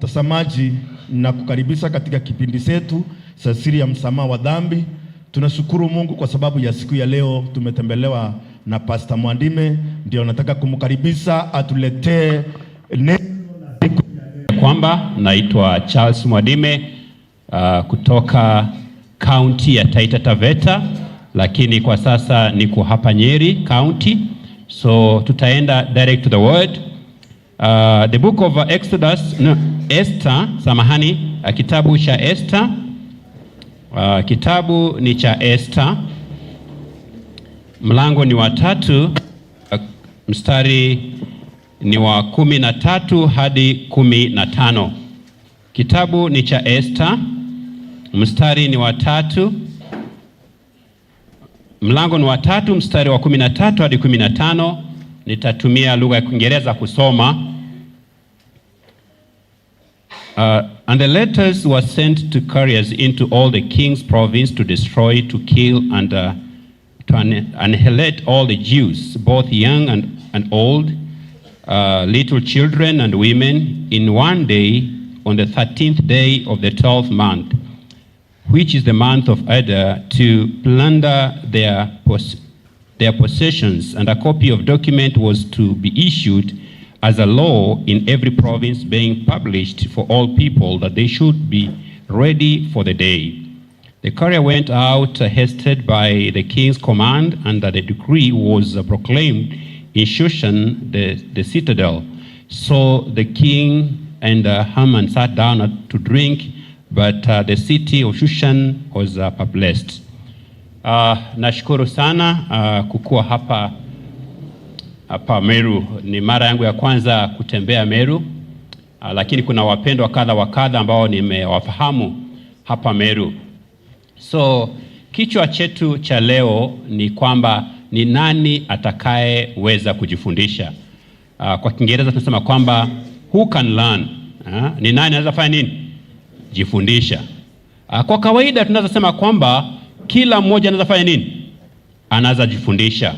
Mtazamaji, na kukaribisha katika kipindi chetu cha Siri ya Msamaha wa Dhambi. Tunashukuru Mungu kwa sababu ya siku ya leo tumetembelewa na Pastor Mwadime, ndio nataka kumkaribisha atuletee neno Kwamba naitwa Charles Mwadime kutoka kaunti ya Taita Taveta, lakini kwa sasa niko hapa Nyeri County, so tutaenda direct to the word. The book of Exodus, no, Esther, samahani, kitabu cha Esther, kitabu ni cha Esther, mlango ni wa 3, mstari ni wa 13 hadi 15. Kitabu ni cha Esther, mstari ni wa 3, mlango ni wa 3, mstari wa 13 hadi 15. Nitatumia lugha ya Kiingereza kusoma. And the letters were sent to couriers into all the king's province to destroy, to kill, and to annihilate all the Jews, both young and old, little children and women, in one day, on the 13th day of the 12th month, which is the month of Adar, to plunder their possessions. And a copy of document was to be issued as a law in every province, being published for all people, that they should be ready for the day. The courier went out hasted by the king's command, and that the decree was proclaimed in Shushan, the citadel. So the king and Haman sat down to drink, but the city of Shushan was perplexed. Nashukuru sana kukua hapa Meru. Ni mara yangu ya kwanza kutembea Meru, lakini kuna wapendwa kadha wa kadha ambao nimewafahamu hapa Meru. So kichwa chetu cha leo ni kwamba ni nani atakayeweza kujifundisha? Kwa Kiingereza tunasema kwamba who can learn? Ni nani anaweza fanya nini? Jifundisha. Kwa kawaida tunaweza sema kwamba kila mmoja anaweza fanya nini? Anaweza jifundisha.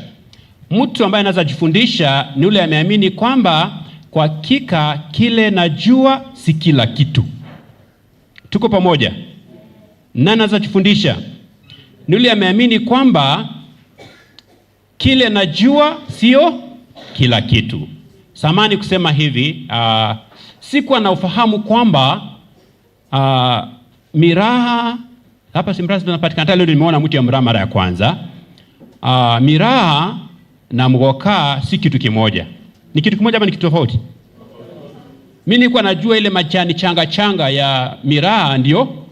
Mtu ambaye anaweza jifundisha ni yule ameamini kwamba kwa hakika kile najua si kila kitu. Tuko pamoja? Nani anaweza jifundisha? Ni yule ameamini kwamba kile najua sio kila kitu. Samahani kusema hivi, sikuwa na ufahamu kwamba miraha hapa si miraha zinapatikana. Hata leo nimeona mti wa mraha mara ya kwanza. Miraha na mgokaa si kitu kimoja. Ni kitu kimoja ama ni kitu tofauti? Mimi nilikuwa najua ile majani changa changa ya miraha ndio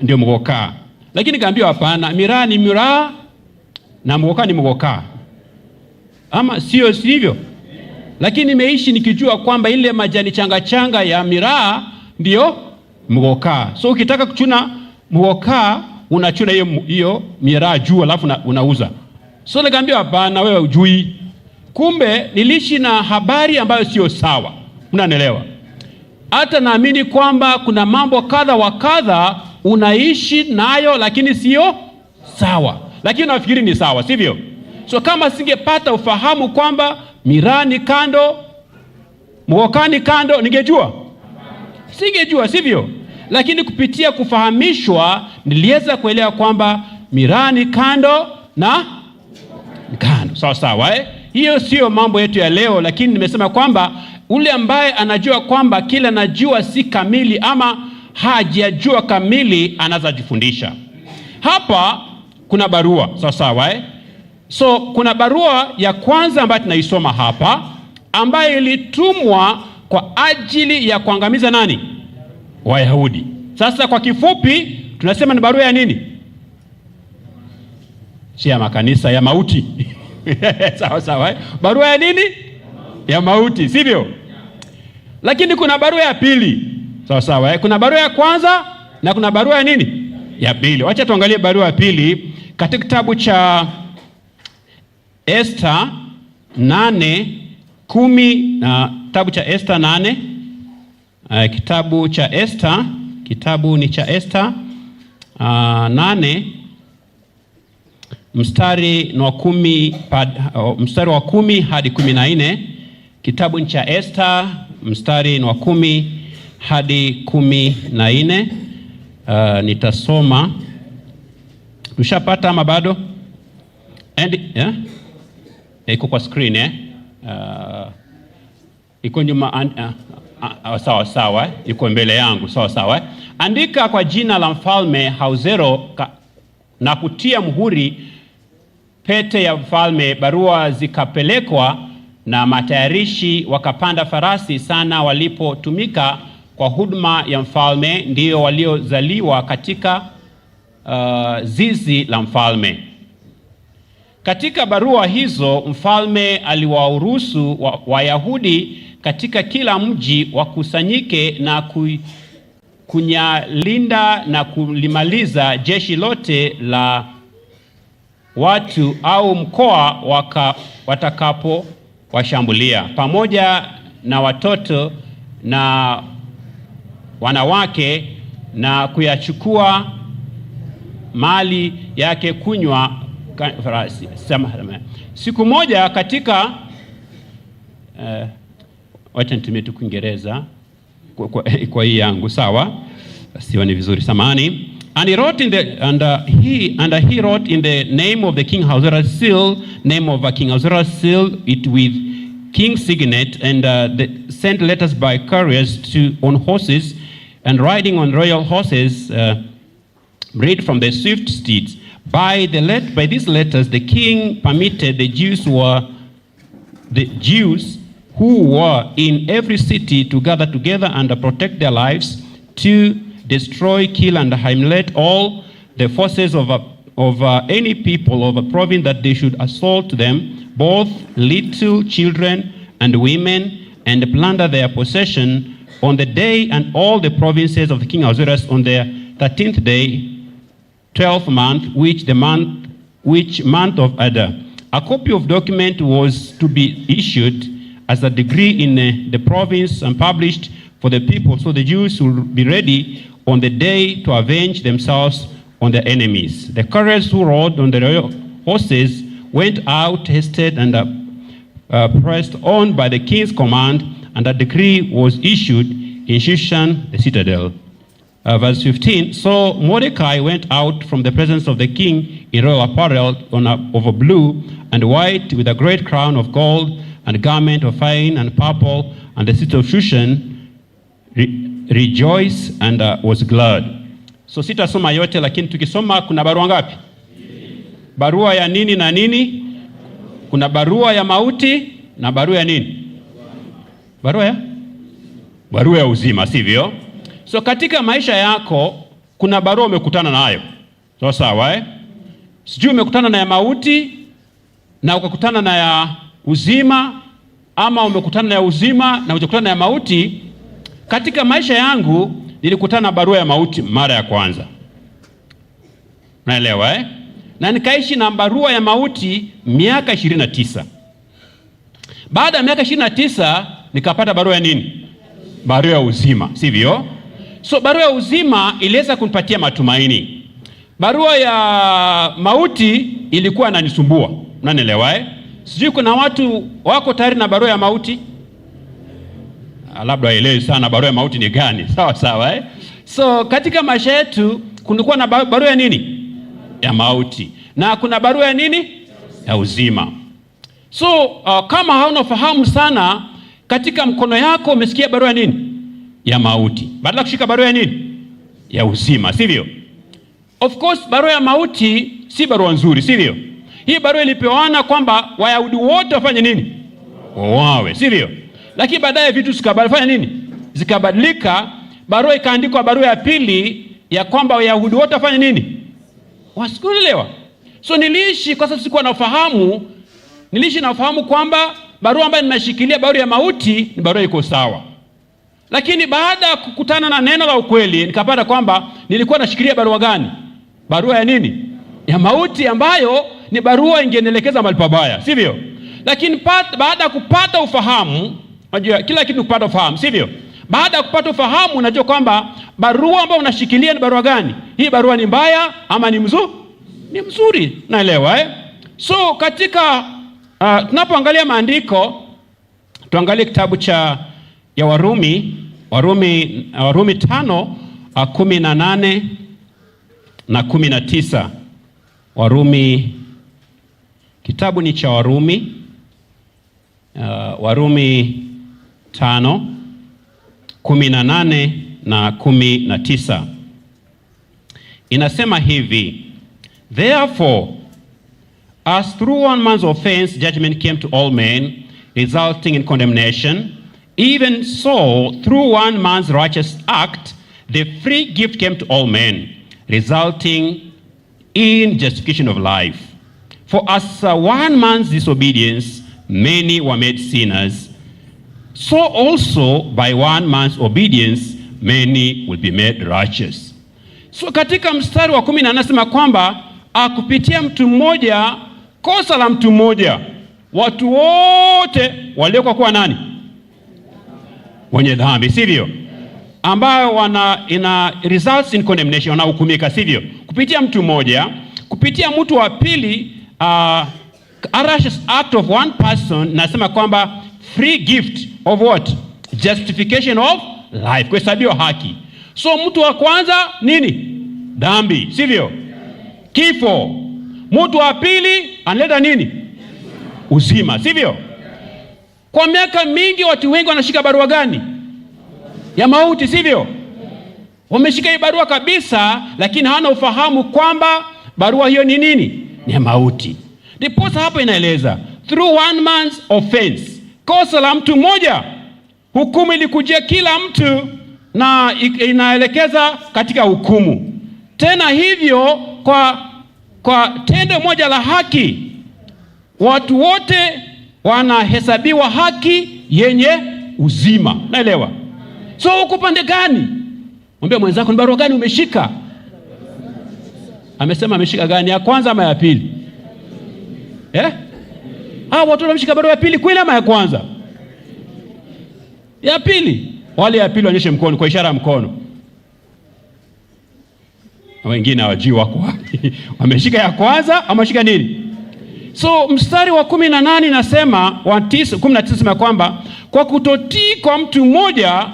mgokaa, lakini nikaambiwa hapana, miraha ni miraha na mgokaa ni mgokaa, ama sio sivyo? Lakini nimeishi nikijua kwamba ile majani changa changa ya miraha ndio mgokaa. So ukitaka kuchuna mgokaa unachuna hiyo miraha juu, alafu unauza. So nikaambiwa hapana, wewe hujui. Kumbe niliishi na habari ambayo sio sawa. Mnanielewa? Hata naamini kwamba kuna mambo kadha wa kadha unaishi nayo lakini sio sawa, lakini unafikiri ni sawa, sivyo? So kama singepata ufahamu kwamba miraa ni kando, mgokaa ni kando, ningejua? Singejua, sivyo? Lakini kupitia kufahamishwa niliweza kuelewa kwamba miraa ni kando na kando. Sawa sawa, eh? Hiyo sio mambo yetu ya leo, lakini nimesema kwamba ule ambaye anajua kwamba kila anajua si kamili ama hajajua kamili anaweza jifundisha. Hapa kuna barua, sawa sawa, eh? So kuna barua ya kwanza ambayo tunaisoma hapa ambayo ilitumwa kwa ajili ya kuangamiza nani? Wayahudi. Sasa kwa kifupi tunasema ni barua ya nini? Si ya makanisa, ya mauti. Sawa sawa, eh? Barua ya nini? Ya mauti, sivyo? Lakini kuna barua ya pili. Sawa sawa, eh? Kuna barua ya kwanza na kuna barua ya nini? Ya pili. Wacha tuangalie barua ya pili katika kitabu cha Esther 8:10 na kitabu cha Esther 8, kitabu cha Esther, kitabu ni cha Esther 8 mstari wa 10, mstari wa 10 hadi 14. Kitabu ni cha Esther mstari wa 10 hadi 14. Nitasoma. Tushapata ama bado? And, yeah? Iko kwa screen, eh? Iko nyuma, sawa sawa, eh? Iko mbele yangu, sawa sawa, eh? Andika kwa jina la mfalme Ahasuero na kutia muhuri pete ya mfalme. Barua zikapelekwa na matayarishi wakapanda farasi sana walipotumika kwa huduma ya mfalme, ndio waliozaliwa katika zizi la mfalme. Katika barua hizo mfalme aliwaruhusu Wayahudi katika kila mji wakusanyike na kunyalinda na kulimaliza jeshi lote la watu au mkoa watakapo washambulia, pamoja na watoto na wanawake, na kuyachukua mali yake kunywa farasi. Siku moja katika, wacha nitumie tu Kiingereza kwa hii yangu, sawa? Sioni vizuri, samahani. And he wrote in the and he and he wrote in the name of the king Ahasuerus, seal name of King Ahasuerus, seal it with king signet, and sent letters by couriers to on horses and riding on royal horses, bred from the swift steeds. By these letters, the king permitted the Jews who were in every city to gather together and protect their lives, to destroy, kill, and annihilate all the forces of any people of a province that they should assault them, both little children and women, and plunder their possession on the day and all the provinces of the king Ahasuerus on the 13th day, 12th month, which month of Adar. A copy of document was to be issued as a decree in the province and published for the people, so the Jews will be ready on the day to avenge themselves on their enemies. The couriers who rode on the royal horses went out, hasted and pressed on by the king's command, and a decree was issued in Shushan, the citadel. Verse 15. So Mordecai went out from the presence of the king in royal apparel of a blue and white, with a great crown of gold and garment of fine and purple, and the city of Shushan rejoiced and was glad. So sitasoma yote, lakini tukisoma kuna barua ngapi? Barua ya nini na nini? Kuna barua ya mauti na barua ya nini? Barua ya uzima, sivyo? So katika maisha yako kuna barua umekutana nayo. Sawa sawa, eh? Sijui umekutana na ya mauti na ukakutana na ya uzima, ama umekutana na ya uzima na hujakutana na ya mauti. Katika maisha yangu nilikutana na barua ya mauti mara ya kwanza. Naelewa, eh? Na nikaishi na barua ya mauti miaka 29. Baada ya miaka 29 nikapata barua ya nini? Barua ya uzima, sivyo? So barua ya uzima iliweza kunipatia matumaini. Barua ya mauti ilikuwa inanisumbua. Unanielewa, eh? Sijui kuna watu wako tayari na barua ya mauti? Ah, labda waelewi sana barua ya mauti ni gani. Sawa sawa, eh? So katika maisha yetu kulikuwa na barua ya nini? Ya mauti. Na kuna barua ya nini? Ya uzima. So kama hauna ufahamu sana, katika mkono yako umesikia barua ya nini? Ya mauti. Badala kushika barua ya nini? Ya uzima, sivyo? Of course barua ya mauti si barua nzuri, sivyo? Hii barua ilipewana kwamba Wayahudi wote wafanye nini? Wauawe, sivyo? Lakini baadaye vitu zikabadilika, nini? Zikabadilika, barua ikaandikwa barua ya pili ya kwamba Wayahudi wote wafanye nini? Wasikuelewa. So niliishi kwa sababu sikuwa na ufahamu, niliishi na ufahamu kwamba barua ambayo ninashikilia, barua ya mauti, ni barua iko sawa. Lakini baada ya kukutana na neno la ukweli, nikapata kwamba nilikuwa nashikilia barua gani? Barua ya nini? Ya mauti, ambayo ni barua ingenielekeza mahali pabaya, sivyo? Lakini baada ya kupata ufahamu, unajua kila kitu kupata ufahamu, sivyo? Baada ya kupata ufahamu, unajua kwamba barua ambayo unashikilia ni barua gani? Hii barua ni mbaya ama ni mzuri? Ni mzuri, naelewa, eh? So katika tunapoangalia maandiko, tuangalie kitabu cha ya Warumi. Warumi 5:18 na 19. Warumi, kitabu ni cha Warumi, Warumi 5:18 na 19. Inasema hivi: "Therefore, as through one man's offense judgment came to all men, resulting in condemnation, even so through one man's righteous act the free gift came to all men, resulting in justification of life. For as one man's disobedience many were made sinners, so also by one man's obedience many will be made righteous." So katika mstari wa 10 anasema kwamba kupitia mtu mmoja, kosa la mtu mmoja, watu wote waliokuwa kuwa nani? Wenye dhambi, sivyo? Ambayo wana ina results in condemnation, wanahukumika, sivyo? Kupitia mtu mmoja, kupitia mtu wa pili, a righteous act of one person, nasema kwamba free gift of what? Justification of life, kuhesabiwa haki. So mtu wa kwanza nini? Dhambi, sivyo? Kifo. Mtu wa pili analeta nini? Uzima, sivyo? Kwa miaka mingi watu wengi wanashika barua gani? Ya mauti, sivyo? Wameshika hii barua kabisa, lakini hawana ufahamu kwamba barua hiyo ni nini? Ni ya mauti. Ndiposa hapo inaeleza through one man's offense, kosa la mtu mmoja, hukumu ilikujia kila mtu na inaelekeza katika hukumu. Tena hivyo kwa tendo moja la haki watu wote wanahesabiwa haki yenye uzima. Naelewa? So uko pande gani? Mwambie mwenzako ni barua gani umeshika? Amesema ameshika gani, ya kwanza ama ya pili? Eh? Ah, watu wameshika barua ya pili kweli ama ya kwanza? Ya pili. Wale ya pili waonyeshe mkono kwa ishara ya mkono. Na wengine hawajui wako wapi. Wameshika ya kwanza ama wameshika nini? So mstari wa 18 nasema, wa 19 nasema kwamba kwa kutotii kwa mtu mmoja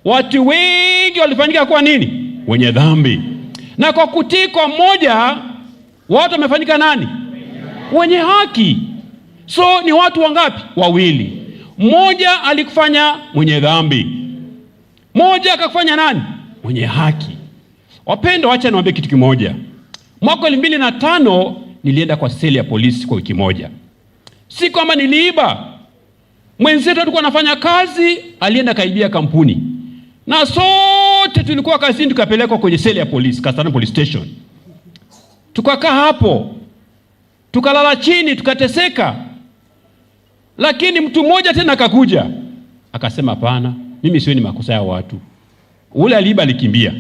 watu wengi walifanyika kuwa nini? Wenye dhambi. Na kwa kutii kwa mmoja watu wamefanyika nani? Wenye haki. So ni watu wangapi? Wawili. Mmoja alikufanya mwenye dhambi, mmoja akakufanya nani? Mwenye haki. Wapendwa, wacha niwaambie kitu kimoja. Mwaka 2005 nilienda kwa seli ya polisi kwa wiki moja. Si kwamba niliiba. Mwenzetu alikuwa anafanya kazi, alienda kaibia kampuni, na sote tulikuwa kazini, tukapelekwa kwenye seli ya polisi, Kasarani Police Station. Tukakaa hapo, tukalala chini, tukateseka. Lakini mtu mmoja tena akakuja akasema, hapana, mimi sioni makosa ya watu. Ule aliiba alikimbia,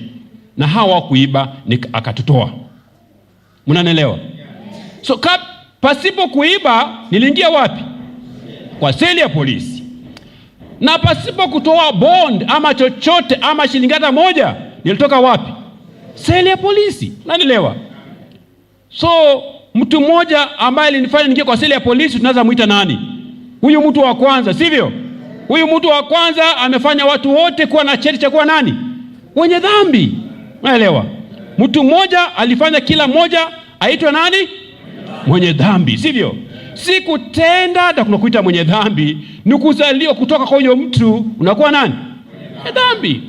na hawa hawakuiba, akatutoa. Mnanielewa? So pasipo kuiba niliingia wapi? Kwa seli ya polisi. Na pasipo kutoa bond ama chochote ama shilingi hata moja, nilitoka wapi? Seli ya polisi. Unanielewa? So mtu mmoja ambaye alinifanya niingie kwa seli ya polisi tunaweza muita nani? Huyu mtu wa kwanza, sivyo? Huyu mtu wa kwanza amefanya watu wote kuwa na cheti cha kuwa nani? Wenye dhambi. Unaelewa? Mtu mmoja alifanya kila mmoja aitwe nani? Mwenye dhambi, sivyo? Si kutenda na kunakuita mwenye dhambi, ni kuzaliwa kutoka kwa huyo mtu unakuwa nani? Mwenye dhambi.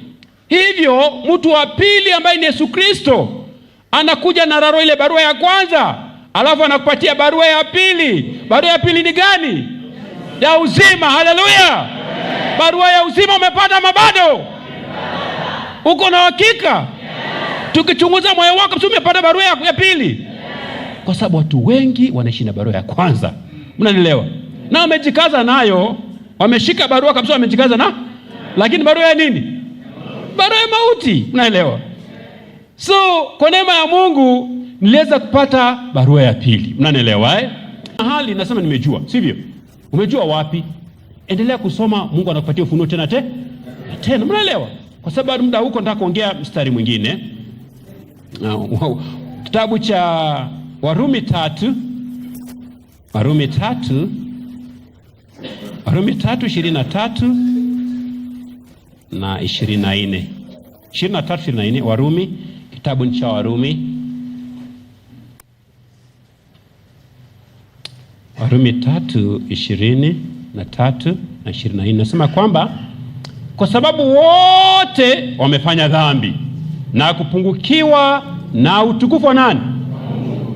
Hivyo mtu wa pili ambaye ni Yesu Kristo anakuja na raro ile barua ya kwanza, alafu anakupatia barua ya pili. Barua ya pili ni gani? Ya uzima. Haleluya! Barua ya uzima umepata ama bado? Uko na uhakika? Tukichunguza moyo wako, si umepata barua ya pili? Kwa sababu watu wengi wanaishi na barua ya kwanza, mnanielewa? Na wamejikaza nayo, wameshika barua kabisa, wamejikaza na, lakini barua ya nini? Barua ya mauti, mnaelewa? So kwa neema ya Mungu niliweza kupata barua ya pili, mnanielewa eh? Hali nasema nimejua, sivyo? Umejua wapi? Endelea kusoma, Mungu anakupatia ufunuo tena tena, mnaelewa? Kwa sababu muda huko nataka kuongea mstari mwingine. Kitabu cha Warumi tatu, Warumi tatu, Warumi 3:23. na 24. 23, 24, Warumi, kitabu ni cha Warumi. Warumi 3:23 na 24 nasema kwamba kwa sababu wote wamefanya dhambi na kupungukiwa na utukufu wa nani?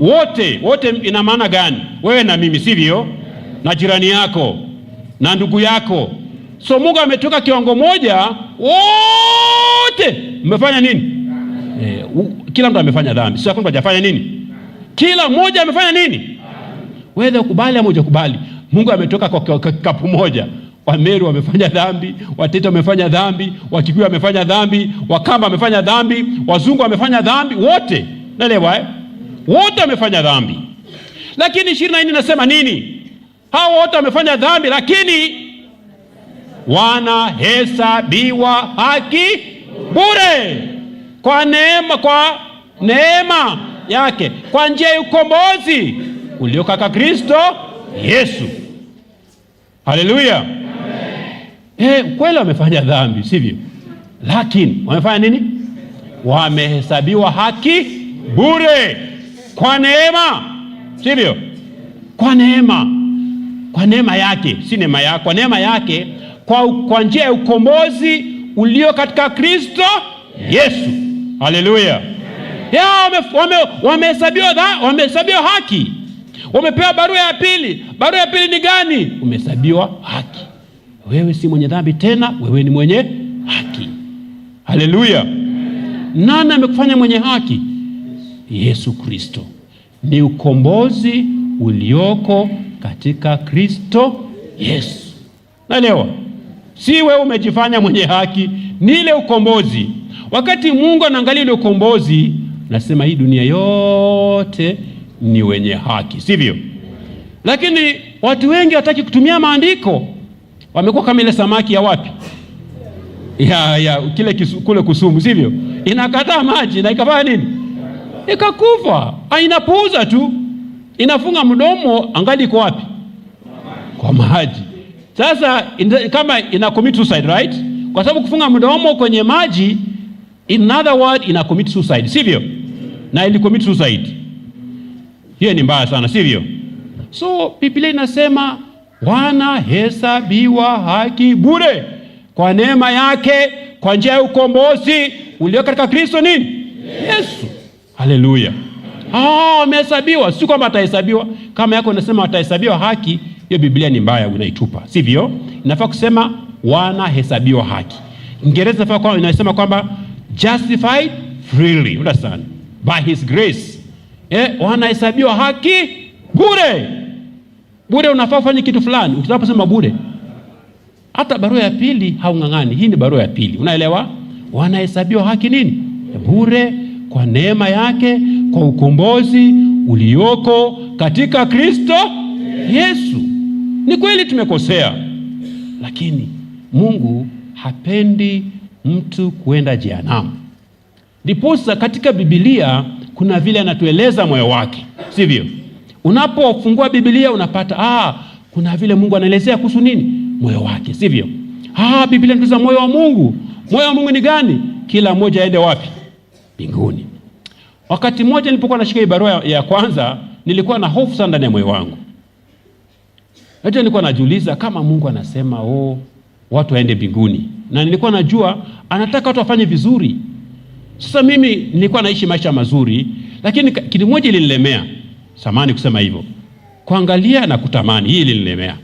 Wote. Wote ina maana gani? Wewe na mimi, sivyo? Na jirani yako na ndugu yako. So Mungu ametoka kiwango moja, wote mmefanya nini? Kila mtu amefanya dhambi. Sio kwamba hajafanya nini? Kila mmoja amefanya nini? Wewe ukubali ama hujakubali, Mungu ametoka kwa kikapu moja. Wameru wamefanya dhambi, Wateta wamefanya dhambi, Wakikuyu wamefanya dhambi, Wakamba wamefanya dhambi, Wazungu wamefanya dhambi, wote. Naelewa eh? Wote wamefanya dhambi. Lakini 24 nasema nini? Hao wote wamefanya dhambi lakini wanahesabiwa haki bure kwa neema, kwa neema yake, kwa njia ya ukombozi ulio katika Kristo Yesu. Haleluya. Kweli wamefanya dhambi, sivyo? Lakini wamefanya nini? Wamehesabiwa haki bure kwa neema, sivyo? Kwa neema, kwa neema yake, si neema yako, kwa neema yake, kwa njia ya ukombozi ulio katika Kristo Yesu. Haleluya. Wamehesabiwa haki. Wamepewa barua ya pili. Barua ya pili ni gani? Umehesabiwa haki. Wewe si mwenye dhambi tena, wewe ni mwenye haki. Haleluya. Nani amekufanya mwenye haki? Yesu Kristo. Ni ukombozi ulioko katika Kristo Yesu. Naelewa? Si wewe umejifanya mwenye haki, ni ile ukombozi. Wakati Mungu anaangalia ile ukombozi, nasema hii dunia yote ni wenye haki, sivyo? Lakini watu wengi hawataki kutumia maandiko. Wamekuwa kama ile samaki ya wapi? Ya kile kule Kusumu, sivyo? Inakataa maji na ikafanya nini? Ikakufa. Inapuuza tu. Inafunga mdomo, angali iko wapi? Kwa maji. Sasa kama ina commit suicide, right? Kwa sababu kufunga mdomo kwenye maji, in other word, ina commit suicide, sivyo? Na ili commit suicide. Hiyo ni mbaya sana, sivyo? So Biblia inasema wanahesabiwa haki bure kwa neema yake, kwa njia ya ukombozi ulio katika Kristo nini? Yesu. Haleluya. Wamehesabiwa, si kwamba atahesabiwa. Kama yako inasema watahesabiwa haki, hiyo Biblia ni mbaya, unaitupa, sivyo? Inafaa kusema wanahesabiwa haki. Kiingereza inafaa kwa inasema kwamba justified freely, understand, by his grace. Wanahesabiwa haki bure. Bure, unafaa ufanye kitu fulani. Ukitaka bure, hata barua ya pili haung'ang'ani. Hii ni barua ya pili, unaelewa? Wanahesabiwa haki nini? Bure, kwa neema yake, kwa ukombozi ulioko katika Kristo Yesu. Ni kweli tumekosea, lakini Mungu hapendi mtu kuenda jehanamu. Ndiposa katika Biblia kuna vile anatueleza moyo wake, sivyo? Unapofungua Biblia unapata kuna vile Mungu anaelezea kuhusu nini? Moyo wake, sivyo? Biblia inatueleza moyo wa Mungu. Moyo wa Mungu ni gani? Kila mmoja aende wapi? Mbinguni. Wakati mmoja nilipokuwa nashika hii barua ya kwanza, nilikuwa na hofu sana ndani ya moyo wangu. Hata nilikuwa najiuliza kama Mungu anasema watu waende mbinguni, na nilikuwa najua anataka watu wafanye vizuri. Sasa mimi nilikuwa naishi maisha mazuri, lakini kitu moja ilinilemea. Samahani kusema hivyo. Kuangalia na kutamani, hii ilinilemea.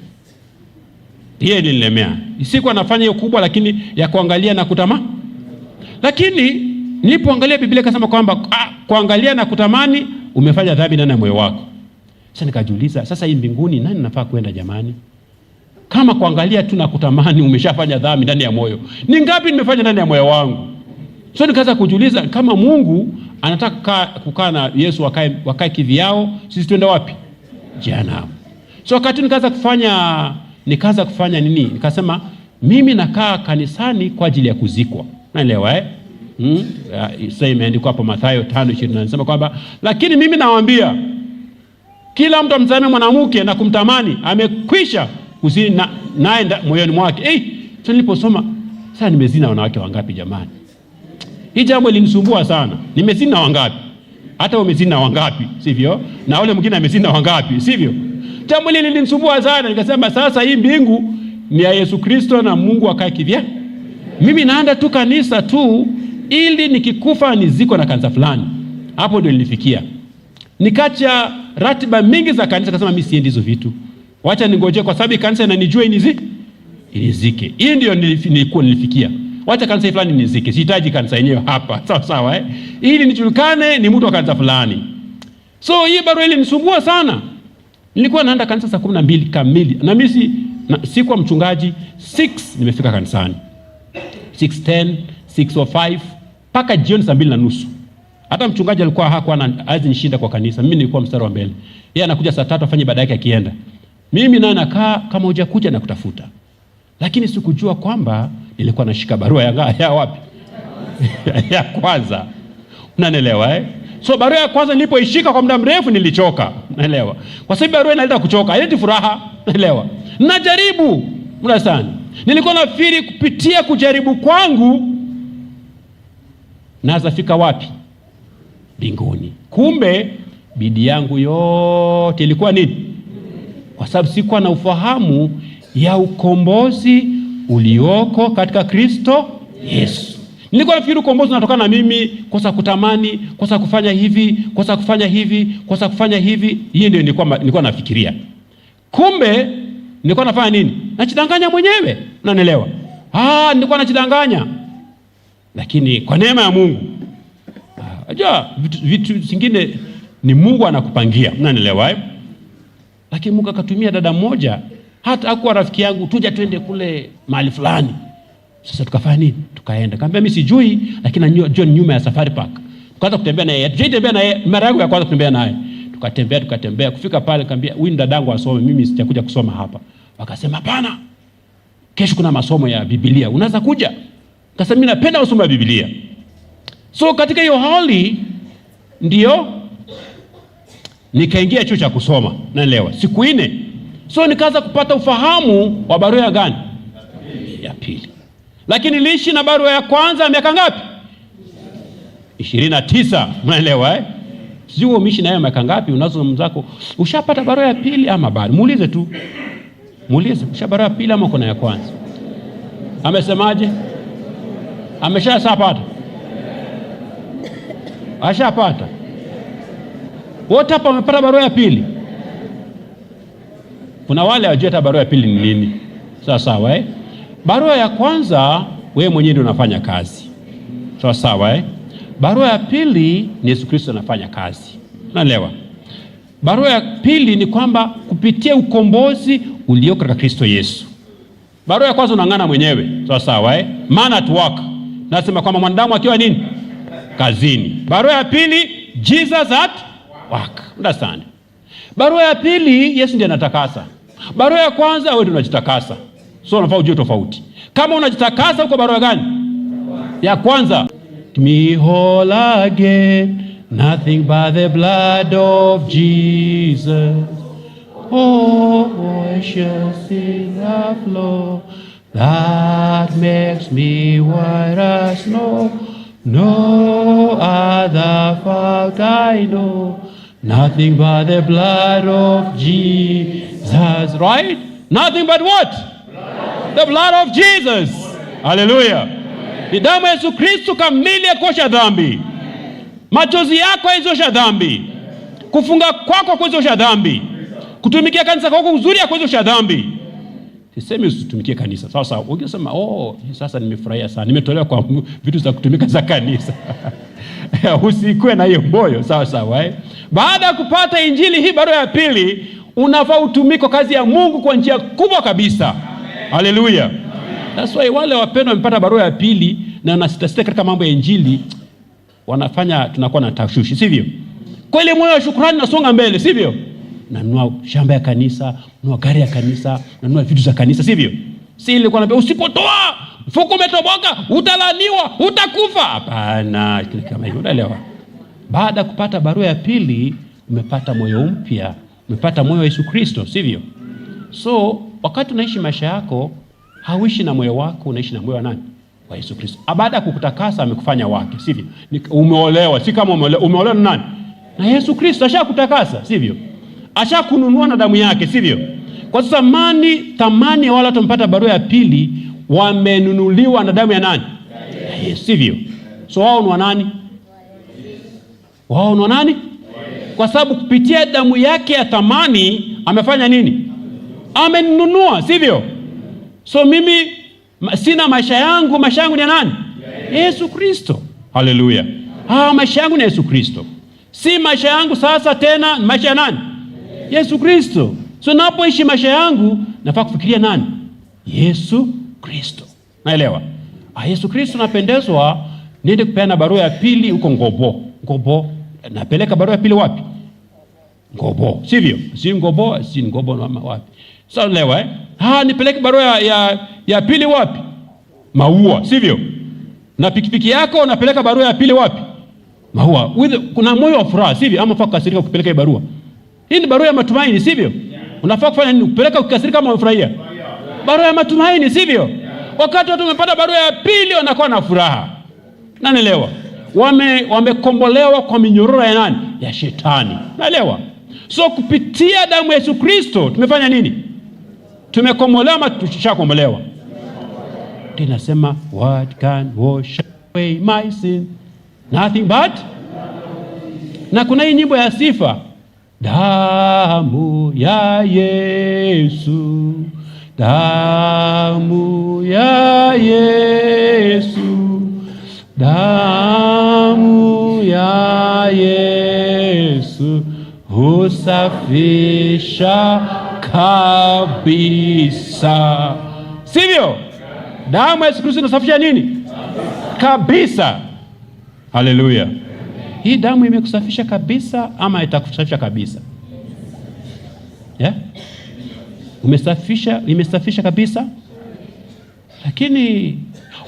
Hii ilinilemea. Sikuwa nafanya hiyo kubwa, lakini ya kuangalia na kutamani. Lakini nilipoangalia Biblia ikasema kwamba kuangalia na kutamani umefanya dhambi ndani ya moyo wako. Sasa nikajiuliza, sasa hii mbinguni nani nafaa kwenda jamani? Kama kuangalia tu na kutamani umeshafanya dhambi ndani ya moyo, ni ngapi nimefanya ndani ya moyo wangu? So nikaanza kujiuliza, kama Mungu anataka kukaa na Yesu wakae kivyao, sisi twende wapi? Jehanamu. So wakati nikaanza kufanya nini? Nikasema mimi nakaa kanisani kwa ajili ya kuzikwa. Naelewa eh? Sasa imeandikwa hapo Mathayo 5:28 inasema kwamba lakini mimi nawaambia kila mtu amtazame mwanamke na kumtamani amekwisha kuzini naye moyoni mwake. So niliposoma Sasa nimezina wanawake wangapi jamani? Hii jambo ilinisumbua sana. Nimezina wangapi? Hata umezina wangapi, sivyo? Na wale mwingine amezina wangapi, sivyo? Jambo hili lilinisumbua sana, nikasema sasa hii mbingu ni ya Yesu Kristo na Mungu akae kivya. Mimi naenda tu kanisa tu ili nikikufa nizikwe na kanisa fulani. Hapo ndio nilifikia. Nikacha ratiba mingi za kanisa, kasema mimi siendi hizo vitu. Wacha ningoje kwa sababu kanisa inanijua inizike. Hii ndio nilikuwa nilifikia. Wacha kanisa fulani nizike. Sihitaji kanisa yenyewe hapa. Sawa sawa eh? Ili nijulikane ni mtu wa kanisa fulani. So hii barua ilinisumbua sana. Nilikuwa naenda kanisa saa 12 kamili. Na mimi sikuwa mchungaji, 6 nimefika kanisani. 6:10, 6:05 mpaka jioni saa 2:30. Hata mchungaji alikuwa hakuwa hawezi nishinda kwa kanisa. Mimi nilikuwa mstari wa mbele. Yeye anakuja saa 3 afanye ibada yake akienda. Mimi naye nakaa kama hujakuja na kutafuta. Lakini sikujua kwamba nilikuwa nashika barua ya wapi? Ya kwanza. Unanielewa eh? So barua ya kwanza nilipoishika kwa muda mrefu nilichoka. Unaelewa? Kwa sababu barua inaleta kuchoka, haileti furaha. Unaelewa? Najaribu. Unasani. Nilikuwa nafikiri kupitia kujaribu kwangu naweza fika wapi? Mbinguni. Kumbe bidii yangu yote ilikuwa nini? Kwa sababu sikuwa na ufahamu ya ukombozi ulioko katika Kristo Yesu. Nilikuwa nafikiri ukombozi unatokana na mimi kosa kutamani, kosa kufanya hivi, kosa kufanya hivi, kosa kufanya hivi. Hii ndio nilikuwa nafikiria. Kumbe nilikuwa nafanya nini? Najidanganya mwenyewe. Unanielewa? Nilikuwa najidanganya. Lakini kwa neema ya Mungu. Unajua vitu vingine ni Mungu anakupangia. Unanielewa eh? Lakini Mungu akatumia dada mmoja, hata hakuwa rafiki yangu, tuja twende kule mahali fulani. Sasa tukafanya nini? Tukaenda. Kaambia mimi sijui, lakini najua nyuma ya Safari Park. Tukaanza kutembea naye. Tujatembea naye mara yangu ya kwanza kutembea naye. Tukatembea. Kufika pale kaambia huyu dadangu asome, mimi sitakuja kusoma hapa. Wakasema hapana. Kesho kuna masomo ya Biblia. Unaweza kuja? Kasema mimi napenda masomo ya Biblia. So katika hiyo hali ndio nikaingia chuo cha kusoma, naelewa. Siku 4. So nikaanza kupata ufahamu wa barua gani? Ya pili. Lakini niliishi na barua ya kwanza miaka ngapi? 29, unaelewa eh? Sijui umeishi nayo miaka ngapi, unazo mzako. Ushapata barua ya pili ama bado? Muulize tu. Muulize, ushapata barua ya pili ama kuna ya kwanza? Amesemaje? Ameshapata? Ashapata. Wote hapa wamepata barua ya pili. Kuna wale hawajui hata barua ya pili ni nini. Sawa sawa eh? Barua ya kwanza wewe mwenyewe ndio unafanya kazi. Sawa sawa eh? Barua ya pili ni Yesu Kristo anafanya kazi. Unaelewa? Barua ya pili ni kwamba kupitia ukombozi ulioko katika Kristo Yesu. Barua ya kwanza unang'ana mwenyewe. Sawa sawa eh? Man at work. Nasema kwamba mwanadamu akiwa nini? Kazini. Barua ya pili Jesus at work. Understand? Barua ya pili Yesu ndiye anatakasa. Barua ya kwanza wewe ndio unajitakasa. So unafaa ujue tofauti. Kama unajitakasa uko barua gani? Ya kwanza. Me whole again, nothing but the blood of Jesus. Oh, precious is the flow that makes me white as snow. No other fount I know, nothing but the blood of Jesus. Right? Nothing but what? The blood of Jesus. Hallelujah. Ni damu ya Yesu Kristo kamili ya kuosha dhambi. Machozi yako haizosha dhambi. Kufunga kwako kuozosha dhambi. Kutumikia kanisa kwako uzuri ya kuozosha dhambi. Sisemi usitumikie kanisa. Sawa sawa. Ukisema oh, sasa nimefurahia sana. Nimetolewa kwa vitu za kutumika za kanisa. Usikuwe na hiyo moyo. Sawa sawa eh? Baada ya kupata injili hii barua ya pili, unafaa utumike kazi ya Mungu kwa njia kubwa kabisa. Hallelujah. That's why wale wapendwa wamepata barua ya pili na wanasitasita katika mambo ya injili, wanafanya tunakuwa na tashwishi, sivyo? Kweli moyo wa shukrani nasonga mbele, sivyo? Nanunua shamba ya kanisa, nanunua gari ya kanisa, nanunua vitu za kanisa, sivyo? Si ilikuwa naambia usipotoa mfuko umetoboka, utalaniwa, utakufa. Hapana, kama hivyo, unaelewa? Baada ya kupata barua ya pili, umepata moyo mpya, umepata moyo wa Yesu Kristo, sivyo? So wakati unaishi maisha yako, hauishi na moyo wako, unaishi na moyo wa nani? Wa Yesu Kristo. Baada ya kukutakasa amekufanya wake, sivyo? Umeolewa, si kama umeolewa, umeolewa na nani? Na Yesu Kristo ashakutakasa, sivyo? Ashakununua na damu yake, sivyo? Kwa sasa thamani ya wale watu wamepata barua ya pili wamenunuliwa na damu ya nani? Ya Yesu, sivyo? So wao ni wa nani? Wao ni wa nani? Kwa sababu kupitia damu yake ya thamani amefanya nini? Amenunua, sivyo? So mimi sina maisha yangu, maisha yangu ni ya nani? Yesu Kristo. Haleluya. Maisha yangu ni Yesu Kristo. Si maisha yangu sasa tena, maisha ya nani? Yesu Kristo. So napoishi maisha yangu nafaa kufikiria nani? Yesu Kristo. Naelewa? Yesu Kristo napendezwa niende kupeana barua ya pili huko Ngobo. Ngobo. Napeleka barua ya pili wapi? Ngobo. Sivyo? Si Ngobo, si Ngobo na wapi? Sasa elewa, eh? Nipeleke barua ya pili wapi? Maua, sivyo? Na pikipiki yako unapeleka barua ya pili wapi? Maua. Kuna moyo wa furaha, sivyo? Ama unafaa kukasirika kupeleka hii barua? Hii ni barua ya matumaini, sivyo? Unafaa kufanya nini? Kupeleka ukikasirika ama umefurahia? Barua ya matumaini, sivyo? Wakati watu wamepata barua ya pili wanakuwa na furaha. Naelewa? Wamekombolewa kwa minyororo ya nani? Ya shetani. Naelewa? So kupitia damu ya Yesu Kristo tumefanya nini? Tumekombolewa ama tushakombolewa? Tunasema what can wash away my sin? Nothing but. Na kuna hii nyimbo ya sifa, damu ya Yesu, damu ya Yesu, damu ya Yesu husafisha kabisa. Sivyo? Damu ya Yesu Kristo inasafisha nini? Kabisa. Haleluya. Hii damu imekusafisha kabisa ama itakusafisha kabisa? Yeah? Umesafisha, imesafisha kabisa? Lakini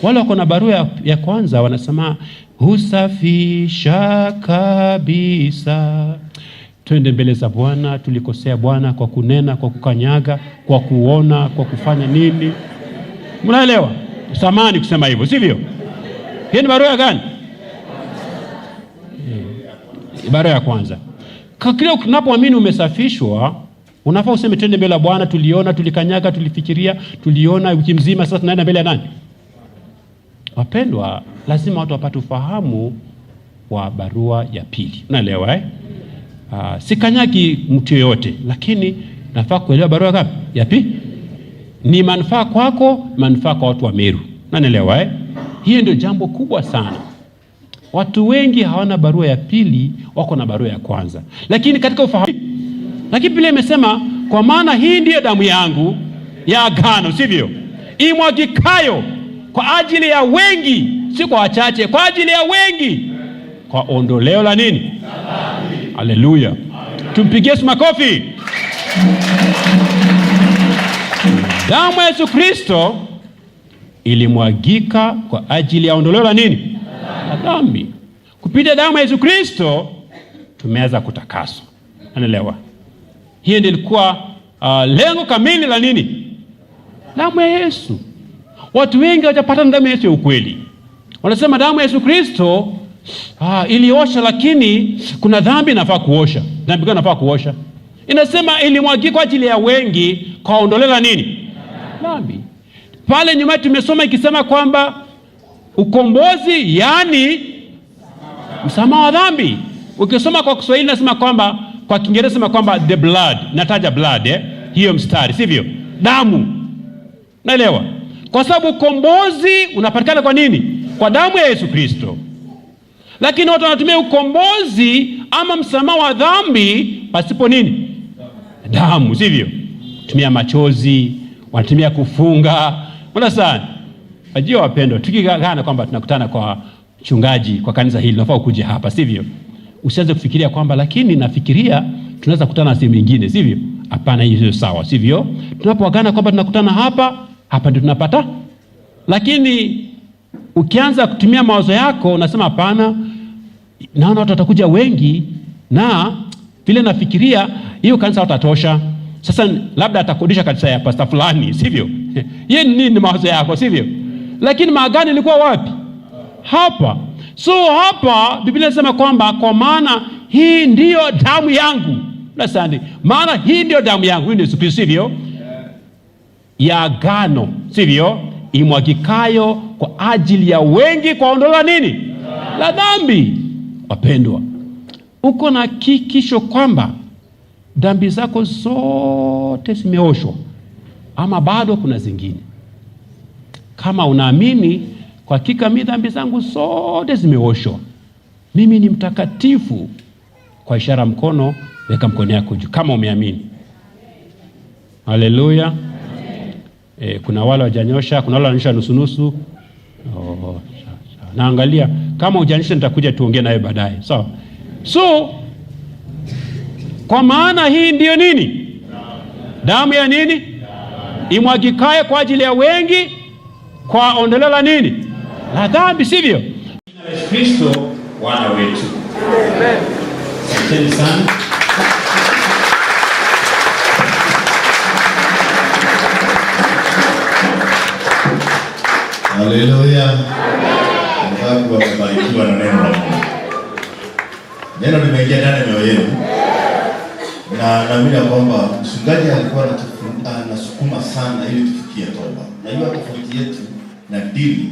wale wako na barua ya kwanza wanasema husafisha kabisa. Twende mbele za Bwana, tulikosea Bwana kwa kunena, kwa kukanyaga, kwa kuona, kwa kufanya nini? Mnaelewa? Samahani kusema hivyo, sivyo? Hii ni barua gani? Barua ya kwanza. Kila unapoamini umesafishwa, unafaa useme twende mbele ya Bwana, tuliona, tulikanyaga, tulifikiria, tuliona wiki mzima, sasa tunaenda mbele ya nani? Wapendwa, lazima watu wapate ufahamu wa barua ya pili. Unaelewa, eh? Sikanyagi mtu yoyote, lakini nafaa kuelewa barua ngapi? Ya pili. Ni manufaa kwako, manufaa kwa watu wa Meru. Unaelewa, eh? Hiyo ndio jambo kubwa sana. Watu wengi hawana barua ya pili, wako na barua ya kwanza. Lakini katika ufahamu, lakini Biblia imesema kwa maana hii ndiyo damu yangu ya agano, sivyo? Imwagikayo kwa ajili ya wengi, si kwa wachache, kwa ajili ya wengi, kwa ondoleo la nini? Haleluya. Tumpigie Yesu makofi. Damu ya Yesu Kristo ilimwagika kwa ajili ya ondoleo la nini? La dhambi. Kupitia damu ya Yesu Kristo tumeweza kutakaswa. Unaelewa? Hiyo ndio ilikuwa lengo kamili la nini? Damu ya Yesu. Watu wengi hawajapata damu ya Yesu ya ukweli. Wanasema damu ya Yesu Kristo iliosha, lakini kuna dhambi inafaa kuosha. Dhambi gani inafaa kuosha? Inasema ilimwagika kwa ajili ya wengi kwa ondoleo la nini? Dhambi. Pale nyuma tumesoma ikisema kwamba ukombozi, yani msamaha wa dhambi. Ukisoma kwa Kiswahili nasema kwamba, kwa Kiingereza nasema kwamba the blood, nataja blood, hiyo mstari, sivyo? Damu. Naelewa? Kwa sababu ukombozi unapatikana kwa nini? Kwa damu ya Yesu Kristo. Lakini watu wanatumia ukombozi ama msamaha wa dhambi pasipo nini? Damu, sivyo? Tumia machozi, wanatumia kufunga. Mbona sana? Wajua wapendwa, tukigana kwamba tunakutana kwa mchungaji kwa kanisa hili, unafaa ukuje hapa, sivyo? Usianze kufikiria kwamba lakini nafikiria tunaweza kukutana sehemu nyingine, sivyo? Hapana, hiyo sio sawa, sivyo? Tunapoagana kwamba tunakutana hapa, hapa ndio tunapata. Lakini ukianza kutumia mawazo yako unasema hapana, naona watu watakuja wengi na vile nafikiria hiyo kanisa watatosha. Sasa labda atakodisha kanisa ya pastor fulani, sivyo? Yeye ni nini mawazo yako, sivyo? Lakini maagano ilikuwa wapi? Hapa. So hapa Biblia inasema kwamba kwa maana hii ndiyo damu yangu. Nasandi. Maana hii ndiyo damu yangu, hii ndio Yesu Kristo, sivyo? Ya agano, sivyo? Imwagikayo kwa ajili ya wengi kwa ondoleo la nini? La dhambi. Wapendwa, uko na hakikisho kwamba dhambi zako zote zimeoshwa ama bado kuna zingine? Kama unaamini kwa hakika mimi dhambi zangu zote zimeoshwa, mimi ni mtakatifu, kwa ishara mkono, weka mkono yako juu kama umeamini. Haleluya. Kuna wale wajanyosha, kuna wale wananyosha nusu nusu. Oh, naangalia kama hujanyosha nitakuja tuongee nawe baadaye. Sawa. So kwa maana hii ndiyo nini? Damu ya nini? Imwagikaye kwa ajili ya wengi kwa ondoleo la nini? La dhambi, sivyo? Yesu Kristo Bwana wetu. Amen. Asanteni sana. Haleluya. Wangapi wamebarikiwa na neno la Mungu? Neno limeingia ndani ya mioyo yenu. Na naamini kwamba mchungaji alikuwa anasukuma sana ili tufikie toba. Na hiyo tofauti yetu na dini.